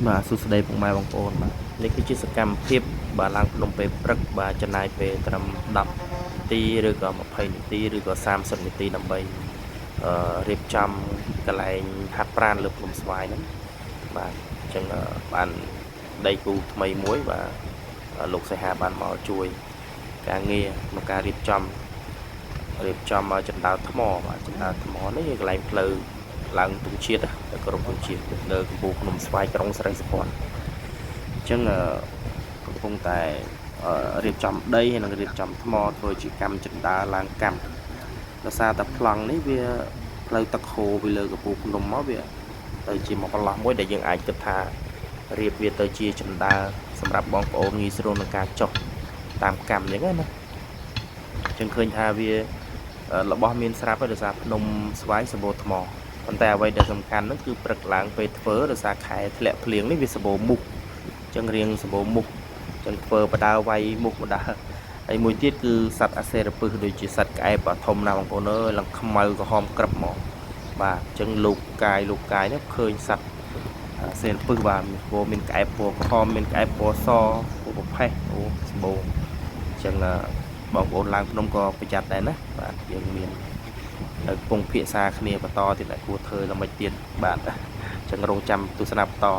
បាទសួស្តីពុកម៉ែបងប្អូនបាទនេះគឺជាសកម្មភាពបាទឡើងភ្នំពេលព្រឹកបាទចំណាយពេលត្រឹម10នាទីឬក៏20នាទីឬក៏30នាទីដើម្បីអឺរៀបចំកន្លែងហាត់ប្រាណលើភ្នំស្វាយហ្នឹងបាទអញ្ចឹងអឺបានដីគូថ្មីមួយបាទលោកសីហាបានមកជួយការងារក្នុងការរៀបចំរៀបចំជណ្ដើរថ្មបាទជណ្ដើរថ្មនេះគឺកន្លែងផ្លូវឡើងទង់ជាតិទៅគ្រប់ទង់ជាតិលើកំពូលភ្នំស្វាយក្រុងសិរីសោភ័ណអញ្ចឹងអឺកំពុងតែអឺរៀបចំដីហើយនិងរៀបចំថ្មធ្វើជាកម្មជណ្ដើរឡើងកម្មដោយសារតែប្លង់នេះវាផ្លូវទឹកហូរពីលើកំពូលភ្នំមកវាទៅជាមកប្រឡោះមួយដែលយើងអាចគិតថារៀបវាទៅជាជណ្ដើរសម្រាប់បងប្អូនងាយស្រួលក្នុងការចុះតាមកម្មអញ្ចឹងណាអញ្ចឹងឃើញថាវារបស់មានស្រាប់ហើយដោយសារភ្នំស្វាយសម្បូរថ្មប៉ុន្តែអ្វីដែលសំខាន់នោះគឺព្រឹកឡើងពេលធ្វើដោយសារខែធ្លាក់ភ្លៀងនេះវាសម្បូរមូសអញ្ចឹងរៀងសម្បូរមូសអញ្ចឹងធ្វើបដើវាយមូសបដើហើយមួយទៀតគឺសត្វអាសេរពឹសដូចជាសត្វក្អែបធំណាស់បងប្អូនអើយឡើងខ្មៅក្រហមក្រឹបមកបាទអញ្ចឹងលោកកាយលោកកាយនេះឃើញសត្វអាសេរពឹសបាទមានពណ៌មានក្អែបពណ៌ក្រហមមានក្អែបពណ៌សពណ៌ប្រផេះអូសម្បូរអញ្ចឹងបងប្អូនឡើងភ្នំក៏ប្រយ័ត្នដែរណាបាទយើងមាននៅកំពុងភាសាគ្នាបន្តទៀតដែលគួរធ្វើល្មិចទៀតបាទអញ្ចឹងរងចាំទស្សនាបន្ត។